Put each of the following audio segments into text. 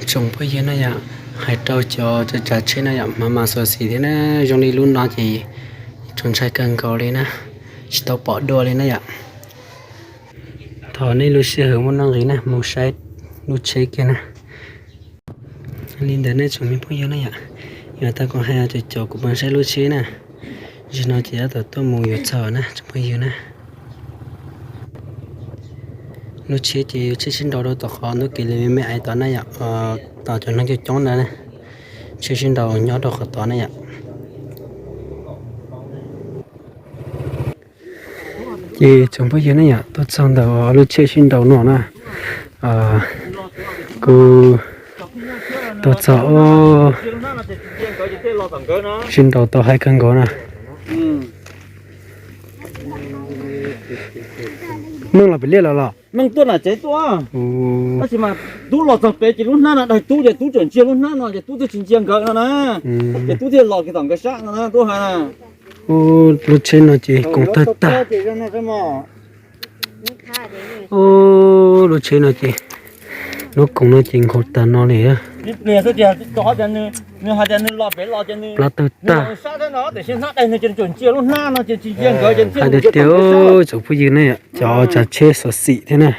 Tsoom phooj ywg na yom, hais rau cov tsav tsheb na yom, mas mas xyuam xim thiab na, zoo li lub no ces tsuas ntshai kawg nkaus li na, tsis tau pom dua li na yom. Thov nej lub sij hawm muaj nuj nqis na, mus saib lub tsheb kiag na. Li ntawd nej tsoom me phooj ywg na yom, yog tau kuv hais cov cov kuv pab saib lub tsheb na. Zaum no ces tab tom tuaj mus yuav txog na tsoom phooj ywg na. Lub tsheb ces yuav tsheb sib nraus rau tom qhov ntuj kev li me me ais tod na yom, tom cov neeg coob coob ntawd na, tsheb sib nraus nyob rau qhov tod na yom. Ces tsoom phooj ywg na yom, tuaj txog ntawm lub tsheb sib nraus no na, kuv tuaj txog, sib nraus tau haib kawg nkaus na. Meej los pem liaj los los? Meej tuaj na tsev tuaj. Tab sis mas tub los txog pem ces lub hnab no daig tub ces tub tseem ntsia lub hnab no ces tub twb tsis ntsia nkawd no na. Ces tub thiaj los kiag tom nkawd sab no na tub hais na. Lub tsheb no ces koom tawg tag. Lub tsheb no ces, lub koom no ces nkaus tag no li. Nws hais tias nws los pem los ces nws, plab tawg tag. Sab no tiam sis hnab daig nws ces tseem ntsia lub hnab no ces tsis ntsia nkawd ces thiaj hais tias tiag, tsoom phooj ywg ne, cov tsav tsheb xyuam xim thiab na.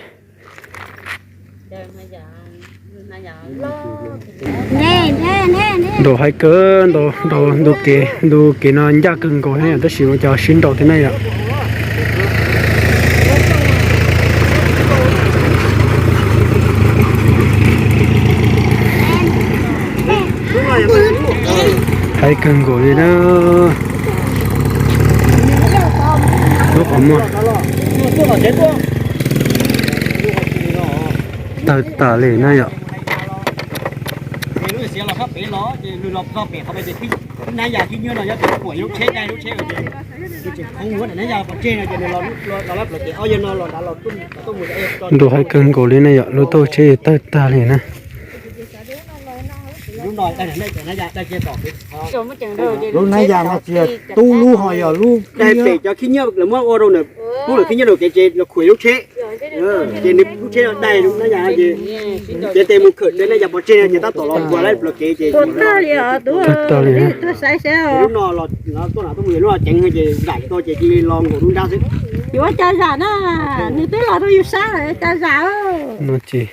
Nraus haib kawg, nraus ntu kev, ntu kev no ncaj kawg nkaus thiab tab sis mas cov sib nraus thiab na yom. Haib kawg nkaus li na. Lub qhov muag tawg tas li na yom. Nraus haib kawg nkaus li na yom, lub taub hau tsheb tawg tag li na. Lub hnab yas no tsis yog tub lub, ho yog lub daig pem cov khib nyiab lawv muab ua rau ntawm, pub lawm khib nyiab rau kev ces los khuam lub tsheb, ces nws lub tsheb daig hnab yas ces, ces tes mus khawm hnab yas pov tseg ces tab tom los khuam lawm kev ces tawg tag li. Lub no los tuaj no tuaj mus lub no ceev ces zam tau ces cia li los nkaum lub nrab xwb. Yuav cov zam na, nws twb los rau yus sab lawm cov zam. No ces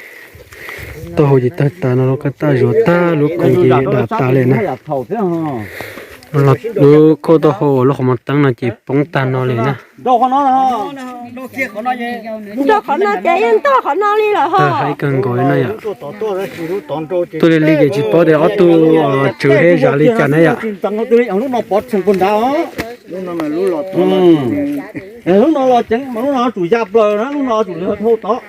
taub hau ces tawg tas no, lub kab taj zuav tag, lub koom ces dam tas li na. Lub khauj taub hau uas lub qhov muag teeb no ces poob tag no li na. Nraus qhov no ces yeej ntog qhov no li lawm ho. Tawg haib kawg nkaus li na yom. Tuaj li li ces tsis paub tias ob tug tswv he zam li cas na yom. Lub no pov tseg puag nrad. Lub no los ceev mas lub no tsum ya plaws na, lub no tsum li dhau tod.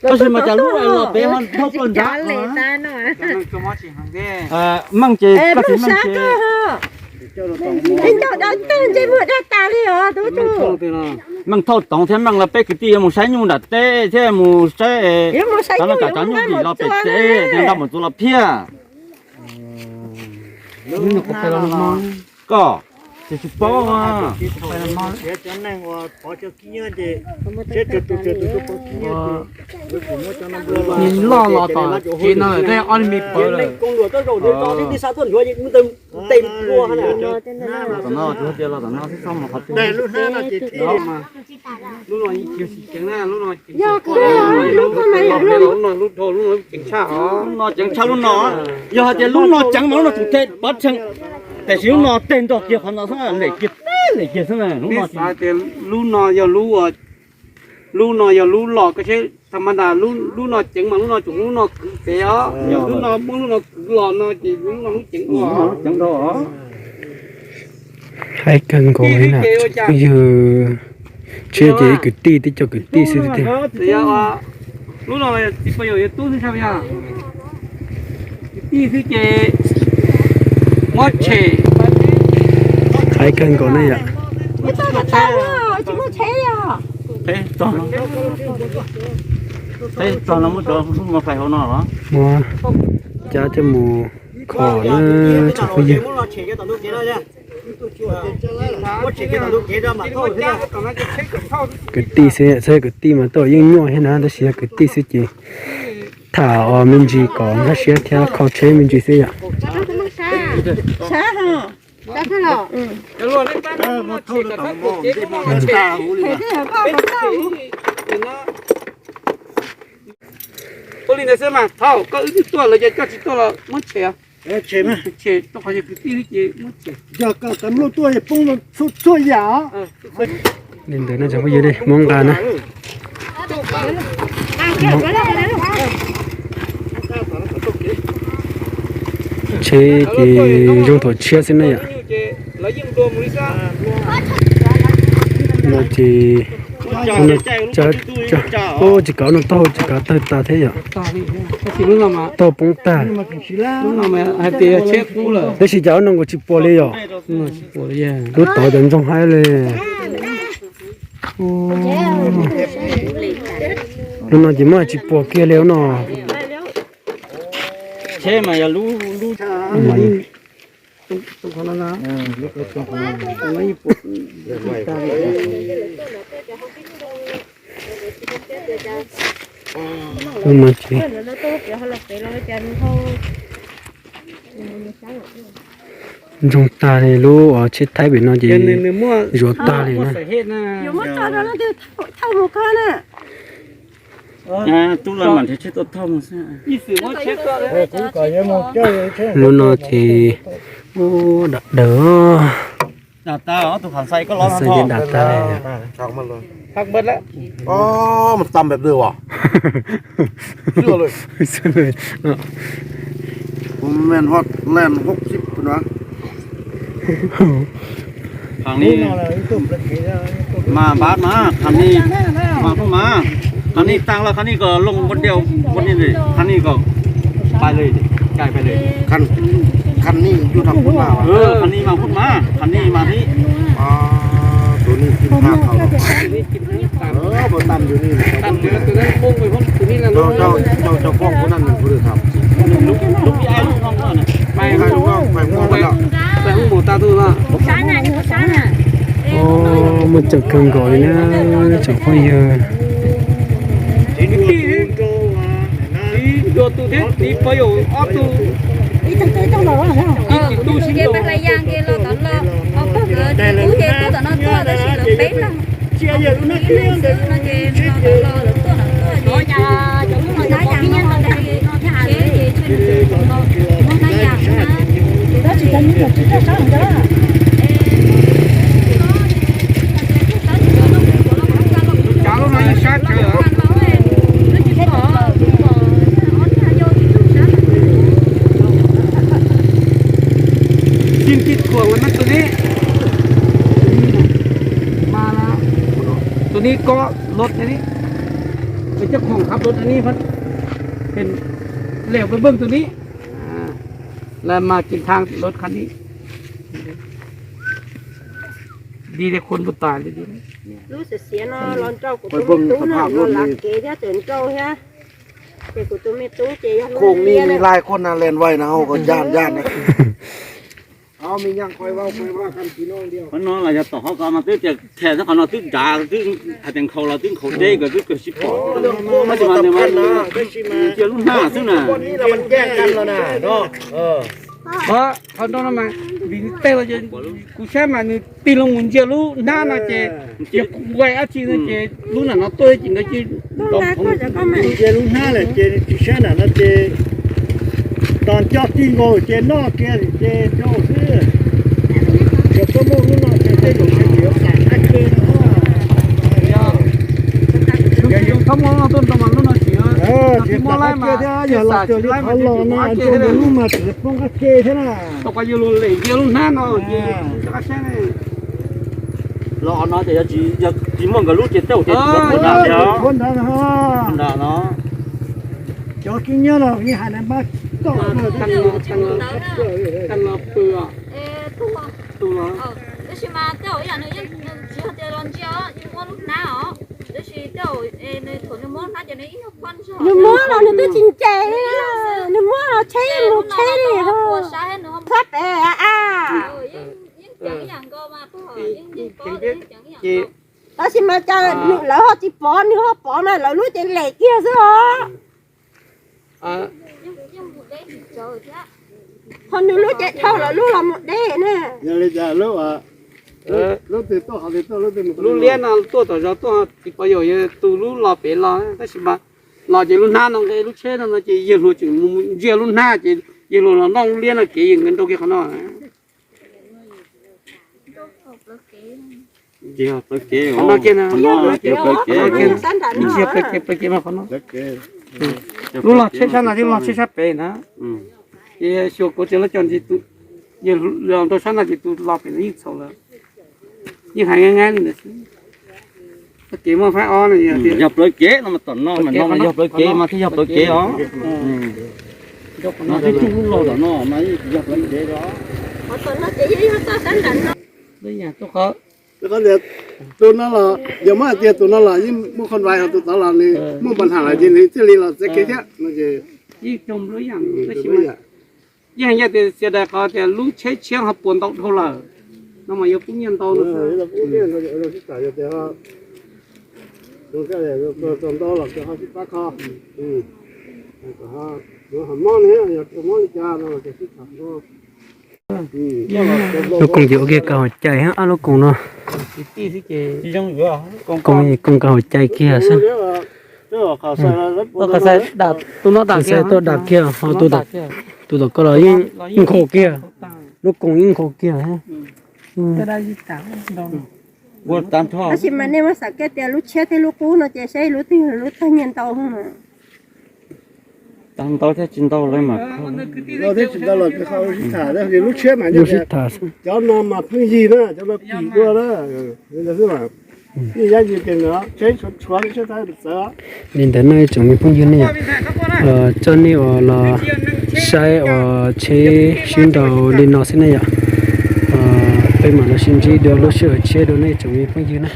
Tab sis mas cas lub los pem ho dhau plaws nrad. Meej ces koj tsis meej ces, meej thauj toov thiab meej los peb kwv tij yuav mus saib nyuj nram teb thiab mus saib, cov nom cov tswv nyuj vim los pem tsev thiab nqa mus txuas los phiaj. Koj tsis paub. Nws loj los tom tsev no lawm, tej ob me pawg lawm. Tom no tsis hais tias los tom no xwb, txhob mus qhov twg. Lub no lub no ceev tshaj lub no. Yog hais tias lub no ceev mas lub no tsum teg pov tseg, tiam sis lub no teg nrog kiag qhov no xwb, lem kiag peb lem kiag xwb na. Lub no xav tias lub no yog lub, lub no yog lub los koj seb, tha ma ntas lub no ceev mas lub no tsum muab lub no kwv pem os, yog lub no muab lub no kwv los no ces lub no lub ceev ua. Haib kawg nkaus li na, yog tsis ces ib kwv tij, tib co kwv tij xwb tiag. Lub no tsis pab yog yuav tub xwb, kwv tij xwb ces muab tshem. Haib kawg nkaus na yom. Muab cab coj mus kho na tsoom phooj ywg. Kwv tij xwb, kwv tij mas tau yeej nyuaj thiab na, tab sis yog kwv tij xwb ces Tham me ntsis kom nkag siab thiab kho tsheb me ntsis xwb yom. Ua li ntawd xwb mas, thaum koj wb twb tuaj lawm ces koj tsis tuaj los muab tshem. Tshem, kwv tij ces muab tshem. Yog kom tau mluj tuaj poob txhua yam. Li ntawd no cov phooj ywg, muab nqa na. Tsheb ces zoo thaum tshiab xwb na yom. No ces, tsis kav no taug, tsis kav tawg tas thiab yom. Taug poob tag. Tab sis cas ub no nkaus tsis puas li yom. Lub tod cov ntsoog haib li. Lub no ces muab tsis puas kiag li no. Ub no ces ntsoog tag li, lub tsheb thaib pem no ces zuav tag li na. Lub no ces dam daws, dam tas li. Khas ni mas npab mas, khas ni mas, khas ni mas, khas ni tas los khas ni kom loo npua diaus, npua ni, khas ni kom pais li, cais pais li. Khas ni mas phut mas, khas ni mas ni. Muaj ceem kawg nkaus li na tsoom phooj ywg. Tus ni ko lod ni, peb cov khoom khab lod ni, peb leej peb npawg tus ni, lawv mas kis thaj lod khab ni. Di li khuv npus tas li. Lub xiav xiav no los nrau kuv tus me tub no los lav kev thiab tseem nrau thiab. Ces kuv tus me tub ces yog lub khoom ni me lais koj na len vais na ho koj yaj yaj na. Qhov no los yog tom qhov ko mas twb tias them qhov no twb nrad twb hais tias nkhaus los twb nkhaus deb nkawd twb kawg sib pom. Tab sis mas nws mas cia lub hnab xwb na. Qhov no mas vim tej los kuv saib mas nws tig loo mus ntsia lub hnab no ces yog kuv nqaij dab tsi no ces lub nram no tuaj ces nkawd cia ntsia lub hnab lawm ces tsis saib nram no ces tos nco tig nkaus ces noj kiag ces rau xwb. Yog tuaj muaj lub no ces tej zaum ces yuav xam qab ke no. Yog zoo txhob muaj lub no tuaj nrau mas lub no tsis, tsis muaj laib mas thiab yog los raws li qhov los no nrau lub mas tseem poob qab ke thiab na. Tau yog luag lem ntsia lub hnab no ces qab saib ne. Los no ces yog tsis muaj nkawd lub ces tej zaum ces tsuav nrad no. Cov kib nyob no hais na mas tau. Tab sis mas tej zaum ib yam nws yeej tsis yog tias los ntsia, yeej muab lub hnab os. Tab sis tej zaum nws thaum nws muab lub hnab ces nws ib nyuag phoj ntog, nws muab los nws twb tsis nce li, nws muab los tsheb mus tsheb li, txhob pem a. Tab sis mas cas lawv ho tsis pom, nws ho pom mas lawv lub ces lem kiag xwb os. Ho nws lub ces dhau lawm lub los mus deb na. Yog li cas lub, lub twg tuaj, lub liab no tuaj tom zos tuaj tsis pom yog yog tus lub los pem los, tab sis mas los ces lub hnab no nqe lub tsheb no no ces yawg hluas tseem mus ntsia lub hnab ces yawg hluas los noj lub liab no kev yawg nkawd nrau kiag qhov no. Ces yog plawv kev, qhov no kiag na, plawv kev, plawv kev mas qhov no. Lub los tsheb sab no thiab lub los tsheb sab pem na. Ces xyuas kuv tias lawv coj ntsis tus, yawg los nrau sab no ces tus los pem no yeej txhaum lawm. Yeej hais nqaij nqaij li ntawd xwb. Kev muaj faib ob no yog plawv kev no mas tom no mas no mas yog plawv kev mas thiaj yog plawv kev os. No twb tsuj lub los tom no mas yog plawv kev os. Tus no los yog muab hais tias tus no los yeej muaj qhov vais, tus tod los nws muaj npa nham lawm ces nws thiaj li los txev kev thiab no ces yeej yog tias txias dais qhov tias lub tsheb tshiab ho puas ntau dhau lawm no mas yuav poob nyiaj ntau no. Ntau los ho sib pab kho, mob li cas no sib tham. Lub koos ces ua kiag kav hauv cai, ob lub koos no, koos kav hauv cai kiag xwb. Tus xav tuaj dam kiag ho tus tom ko los yeej nkhaus kiag, lub koos yeej nkhaus kiag. Tab sis mas nej muab xav kiag tias lub tshiab thiab lub qub no ces saib lub twg lub tag nyiaj ntau. Tag ntau thiab tsis ntau lawv mas, ntau thiab tsis ntau los ho sib tham, lub tshiab mas sib tham, cov no mas pheej yig na, cov no kim dua na, li ntawd xwb mas. Li ntawd no ib tsoom me phooj ywg ne yom, coj nej uas los saib uas tsheb sib nraus li no xwb ne yom. Peb mam los sib ntsib dua lub sij hawm tshiab dua nej tsoom me phooj ywg na.